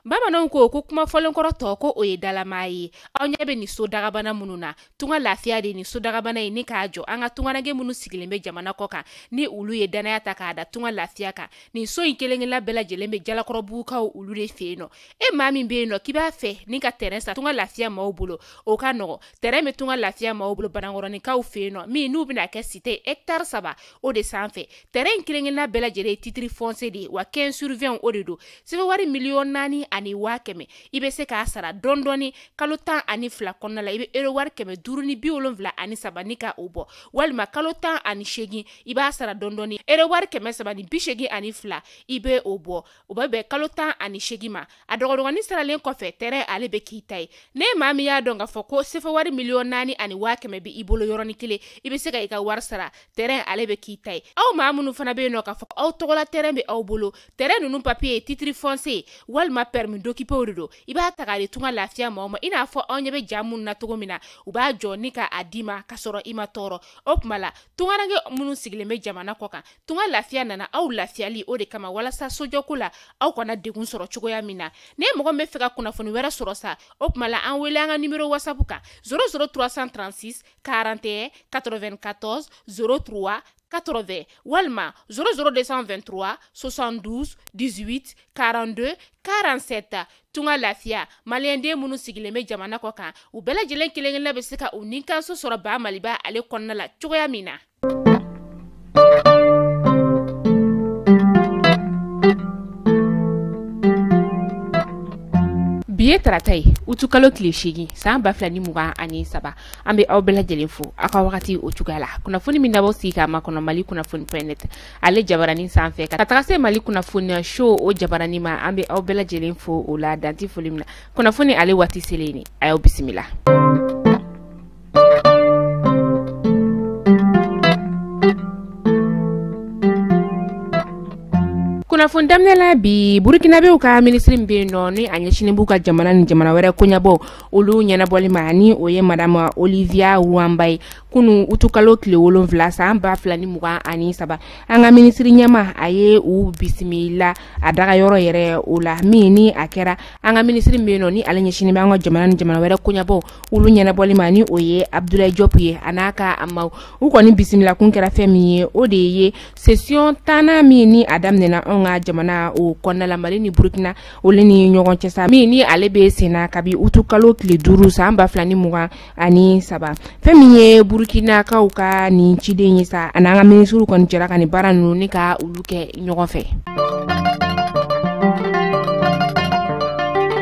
Bamananw ko ko kuma fɔlenkɔrɔ tɔ ko o ye dalamaa ye. Aw ɲɛ bɛ nin so dagabana minnu na, Tunga Lafiya de nin so dagabana in ni k'a jɔ an ka tungaranke minnu sigilen bɛ jamana kɔ kan, ni olu ye danaya ta k'a da Tunga Lafiya kan. Nin so in kelen-kelenna bɛɛ lajɛlen bɛ Jalakɔrɔbugukaw olu de fɛ yen nɔ. E maa min bɛ yen nɔ k'i b'a fɛ ni ka terrain san Tunga Lafiya maaw bolo, o ka nɔgɔ. Terrain bɛ Tunga Lafiya maaw bolo Banankɔrɔninkaw fɛ yen nɔ, min n'u bɛna kɛ cité hectare 3 o de sanfɛ. Terrain in kelen-kelenna bɛɛ lajɛlen ye titre foncier de ye, wa 15 sur 20 o de don. Sɛbɛn wari 4,1 million, i bɛ se k'a sara dɔɔni dɔɔni kalo 12 kɔnɔna la. I bɛ euro wari 573 ni ka o bɔ, walima kalo 18 i b'a sara dɔɔni dɔɔni, euro wari 382 i bɛ o bɔ. O bɛ bɛn kalo 18 ma. A dɔgɔdɔgɔnin saralen kɔfɛ, terrain ale bɛ k'i ta ye. Ne maa min y'a dɔn k'a fɔ ko sefa wari 4,1 million bɛ i bolo yɔrɔnin kelen, i bɛ se ka i ka wari sara, terrain ale bɛ k'i ta ye. Aw maa minnu fana bɛ yen nɔ k'a fɔ aw tɔgɔla terrain bɛ aw bolo, terrain ninnu papier ye titre foncier walima permis d'occuper de don, i b'a ta k'a di Tunga Lafiya maaw ma. I n'a fɔ aw ɲɛ bɛ ja minnu na cogo min na, u b'a jɔ ni k'a d'i ma k'a sɔrɔ i ma tɔɔrɔ. O tuma la, tungaranke minnu sigilen bɛ jamana kɔ kan, Tunga Lafiya nana aw lafiyali o de kama, walasa sojɔko la aw kana degun sɔrɔ cogoya min na. Ni mɔgɔ min bɛ fɛ ka kunnafoni wɛrɛ sɔrɔ sa, o tuma la an wele an ka numéro WhatsApp kan 00 336 41 94 03 80 walima 00 223 72 18 42 47. Tunga Lafiya, maliyɛnden minnu sigilen bɛ jamana kɔ kan, u bɛɛ lajɛlen kelen-kelenna bɛ se ka u ni kanso sɔrɔ ba Maliba ale kɔnɔna la cogoya min na. Bi ye tarata ye, utukalo tile 8 san 2023. An bɛ aw bɛɛ lajɛlen fo aw ka wagati o cogoya la. Kunnafoni min dabɔ sigi k'a makɔnɔ Mali kunnafoni point net ale jabaranin sanfɛ ka taga se Mali kunnafoni show o jabaranin ma, an bɛ aw bɛɛ lajɛlen fo o la danti foli min na. Kunnafoni ale waati selen, a y'aw bisimila. Kunnafoni daminɛ la bi, Burukinabew ka minisiri min bɛ yen nɔ ni a ɲɛsinnen b'u ka jamana ni jamana wɛrɛ koɲɛbɔ olu ɲɛnabɔli ma, ni o ye madame Olivia Rouamba ye, kunu utukalo tile 7 san 2023, an ka minisiri ɲɛma a ye u bisimila a dagayɔrɔ yɛrɛ o la. Min ni a kɛra an ka minisiri min bɛ yen nɔ ni ale ɲɛsinnen bɛ an ka jamana ni jamana wɛrɛ koɲɛbɔ olu ɲɛnabɔli ma, ni o ye Abdoulaye Diop ye, a n'a ka maaw, u kɔni bisimila kun kɛra fɛn min ye, o de ye session 10nan min ni a daminɛna anw ka jamana o kɔnɔna la, Mali ni Burukina olu ni ɲɔgɔn cɛ sa, min ni ale bɛ senna kabi utukalo tile 5 san 2023. Fɛn min ye Burukinakaw ka nin ciden ye sa, a n'an ka minisiriw kɔni jɛra ka nin baara ninnu ni ka olu kɛ ɲɔgɔn fɛ.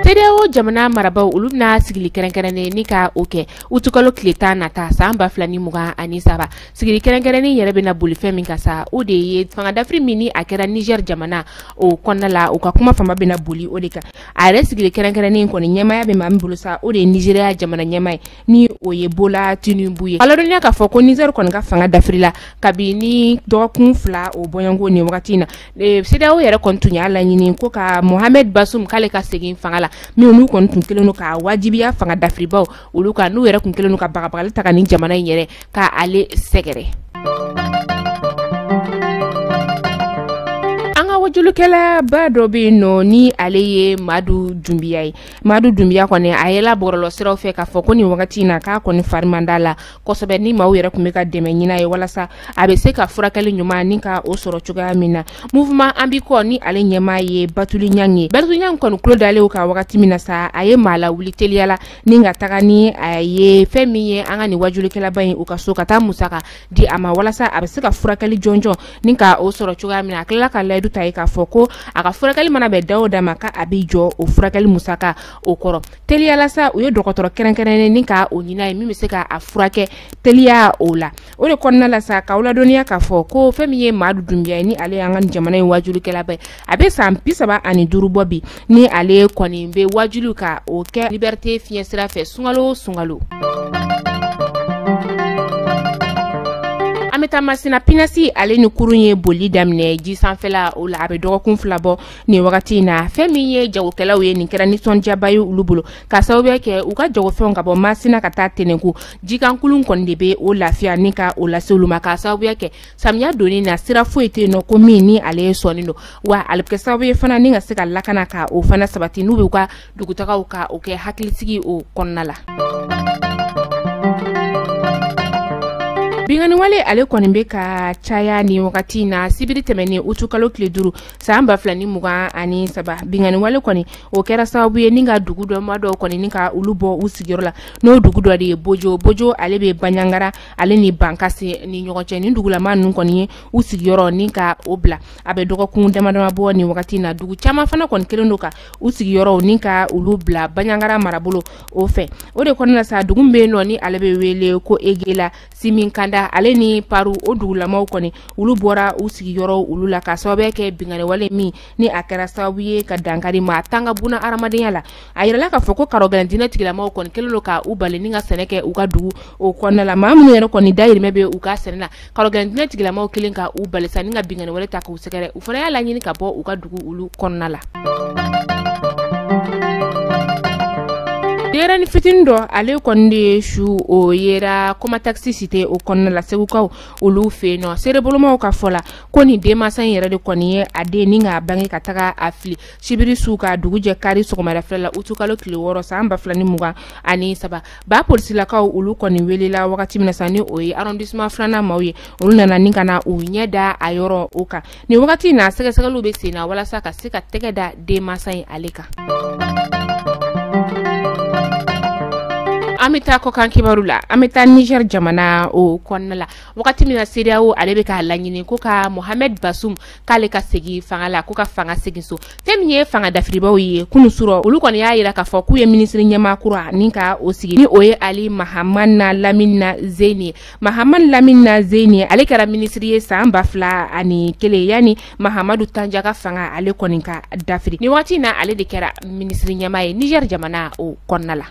CEDEAO jamana marabaw olu bɛna sigili kɛrɛnkɛrɛnnen ni ka o kɛ utukalo tile 10 nata san 2023. Sigili kɛrɛnkɛrɛnnen yɛrɛ bɛna boli fɛn min kan sa, o de ye fanga dafiri min ni a kɛra Niger jamana o kɔnɔna la. U ka kuma fanba bɛna boli o de kan. A yɛrɛ sigili kɛrɛnkɛrɛnnen kɔni ɲɛmaya bɛ maa min bolo sa, o de ye Nigéria jamana ɲɛmaa ye, ni o ye Bola Tinubu ye. A ladɔnniya k'a fɔ ko Niger kɔni ka fanga dafiri la kabini dɔgɔkun 2 o bɔɲɔgɔnko nin wagati in na. CEDEAO yɛrɛ kɔni tun y'a laɲini ko ka Mohamed Bazoum k'ale ka segin fanga la, min n'u kɔni tun kɛlen don ka wajibiya fanga dafiribaw olu kan, n'u yɛrɛ tun kɛlen don ka bagabagali ta ka nin jamana in yɛrɛ ka ale sɛgɛrɛ. An ka wajulikɛlaba dɔ bɛ yen nɔ ni ale ye Madu Dunbiya ye. Madu Dunbiya kɔni a yɛlɛ bɔlɔlɔ siraw fɛ k'a fɔ ko nin wagati in na k'a kɔni fari man d'a la kosɛbɛ, ni maaw yɛrɛ tun bɛ ka dɛmɛ ɲini a ye walasa a bɛ se ka furakɛli ɲuman ni ka o sɔrɔ cogoya min na. Mouvement An bi kɔ ni ale ɲɛmaa ye Batuli Ɲang ye. Batuli Ɲang kɔni tulo dalen o kan wagati min na sa, a ye maa lawuli teliya la ni ka taga ni a ye fɛn min ye an ka nin wajulikɛlaba in u ka so, ka taa musaka di a ma walasa a bɛ se ka furakɛli jɔnjɔn ni ka o sɔrɔ cogoya min na. A tilala ka layidu ta ye k'a fɔ ko a ka furakɛli mana bɛn da o da ma, k'a bɛ jɔ o furakɛli musaka o kɔrɔ. Teliyala sa, u ye dɔgɔtɔrɔ kɛrɛnkɛrɛnnen ni ka o ɲini a ye min bɛ se ka a furakɛ teliya o la. O de kɔnɔna la sa, k'aw ladɔnniya k'a fɔ ko fɛn min ye Madu Dunbiya ye, ni ale y'an ka jamana in wajulikɛlaba ye, a bɛ san 35 bɔ bi, ni ale kɔni bɛ wajuli ka o kɛ Liberté fiɲɛ sira fɛ sunkalo o sunkalo. An bɛ taa Masina Pinasi ale ni kurun ye boli daminɛ ji sanfɛla o la, a bɛ dɔgɔkun 2 bɔ nin wagati in na. Fɛn min ye jagokɛlaw ye, nin kɛra nisɔndiyaba ye olu bolo, ka sababuya kɛ u ka jagofɛnw ka bɔ Masina ka taa Tɛnɛnku, jikankulun kɔni de bɛ o lafiya ni ka o lase olu ma, ka sababuya kɛ samiya donni na sira foyi tɛ yen nɔ ko min ni ale ye sɔnni don, wa ale bɛ kɛ sababu ye fana ni ka se ka lakana ka o fana sabati n'u bɛ u ka dugutagaw ka o kɛ hakilisigi o kɔnɔna la. Binkanni wale ale kɔni bɛ ka caya ni wagati in na. Sibiri tɛmɛnen utukalo tile 5 san 2023, binkanni wale kɔni o kɛra sababu ye ni ka dugu dɔ ma dɔw kɔni ni ka olu bɔ u sigiyɔrɔ la, n'o dugu dɔ de ye Bojo. Bojo ale bɛ Banjagara ale ni Bankase ni ɲɔgɔn cɛ. Nin dugulama ninnu kɔni ye u sigiyɔrɔ ni ka o bila, a bɛ dɔgɔkun dama dama bɔ nin wagati in na. Dugu caman fana kɔni kɛlen don ka u sigiyɔrɔw ni ka olu bila Banjagara marabolo o fɛ. O de kɔnɔna la sa, dugu min bɛ yen nɔ ni ale bɛ wele ko Egela, Siminkanda ale ni Paru, o dugulamaw kɔni olu bɔra u sigiyɔrɔ olu la ka sababu kɛ binkanni wale min ni a kɛra sababu ye ka dankari maa tan ka buna hadamadenya la. A yirala k'a fɔ ko karɔgɛlɛn diinɛ tigilamaw kɔni kɛlen don ka u bali ni ka sɛnɛ kɛ u ka dugu o kɔnɔna la. Maa minnu yɛrɛ kɔni dayirimɛ bɛ u ka sɛnɛ la, karɔgɛlɛn diinɛ tigilamaw kɛlen ka u bali sa ni ka binkanni wale ta k'u sɛgɛrɛ, u fana y'a laɲini ka bɔ u ka dugu olu kɔnɔna la. Denyɛrɛnin fitinin dɔ ale kɔni de ye su o yera Komatakisi cité o kɔnɔna la, Segukaw olu fɛ yen nɔ. Seerebolomaw ka fɔ la ko nin denmansa in yɛrɛ de kɔni ye a den ni k'a bange ka taga a fili sibiri su ka dugu jɛ kari sɔgɔmada fɛ la utukalo tile 6 san 2023. Ba polisilakaw olu kɔni welela wagati min na sa, ni o ye arrondissement 2nan maaw ye, olu nana ni ka na u ɲɛ da a yɔrɔ o kan. Nin wagati in na, sɛgɛsɛgɛliw bɛ sen na walasa ka se ka tɛgɛ da denmansa in ale kan. An bɛ taa kɔkan kibaru la, an bɛ taa Niger jamana o kɔnɔna la. Wagati min na CEDEAO ale bɛ k'a laɲini ko ka Mohamed Bazoum k'ale ka segin fanga la, ko ka fanga segin so. Fɛn min ye fanga dafiribaw ye kunun surɔ, olu kɔni y'a yira k'a fɔ k'u ye minisiri ɲɛmaa kura ni ka o sigi, ni o ye Ali Mahamane Lamine Zeine. Mahamane Lamine Zeine ale kɛra minisiri ye san 2001 yanni Mahamadu Tanja ka fanga ale kɔni ka dafiri. Nin waati in na ale de kɛra minisiri ɲɛmaa ye Niger jamana o kɔnɔna la.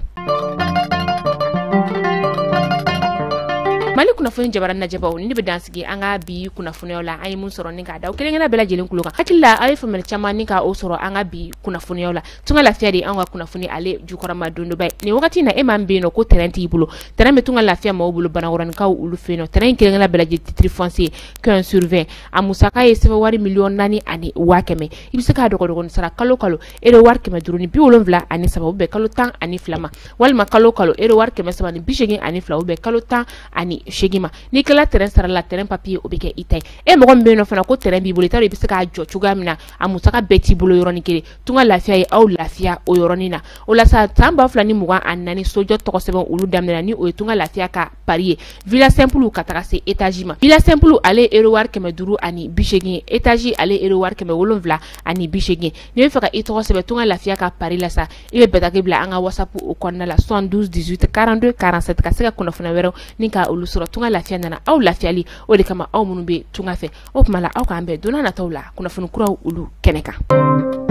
Mali kunnafoni jabara lajɛbaw, ni bɛ dansigi an ka bi kunnafoniyaw la. An ye mun sɔrɔ ni k'a da aw kelen-kelenna bɛɛ lajɛlen kulo kan. Hakili la aw ye faamuyali caman ni ka o sɔrɔ an ka bi kunnafoniyaw la. Tunga Lafiya de an ka kunnafoni ale jukɔrɔma dondoba ye. Nin wagati in na, e maa min bɛ yen nɔ ko terrain t'i bolo, terrain bɛ Tunga Lafiya maaw bolo Banakɔrɔnikaw olu fɛ yen nɔ. Terrain kelen-kelenna bɛɛ lajɛlen titre foncier 15 sur 20, a musaka ye sɛbɛn wari 4,100,000. I bɛ se k'a dɔgɔdɔgɔnin sara kalo kalo euro wari 573, o bɛ bɛn kalo 12 ma, walima kalo kalo euro wari 382, o bɛ bɛn kalo 18 ma. N'i tilala terrain sara la, terrain papier o bɛ kɛ i ta ye. E mɔgɔ min bɛ yen nɔ fana ko terrain b'i bolo, i t'a dɔn i bɛ se k'a jɔ cogoya min na, a musaka bɛɛ t'i bolo yɔrɔnin kelen. Tunga Lafiya ye aw lafiya o yɔrɔnin na. O la sa, san 2024 sojɔ tɔgɔ sɛbɛn olu daminɛna, ni o ye Tunga Lafiya ka pari ye, villa simple ka taga se étage ma. Villa simple ale euro wari 580, étage ale euro wari 780. N'i bɛ fɛ ka i tɔgɔ sɛbɛn Tunga Lafiya ka pari la sa, i bɛ bataki bila an ka WhatsApp o kɔnɔna la 72 18 42 47 ka se ka kunnafoniya wɛrɛw ni ka olu sɔrɔ. Tunga Lafiya nana aw lafiyali o de kama, aw minnu bɛ tunga fɛ. O tuma la, aw k'an bɛn don n'a nataw la kunnafoni kuraw olu kɛnɛ kan.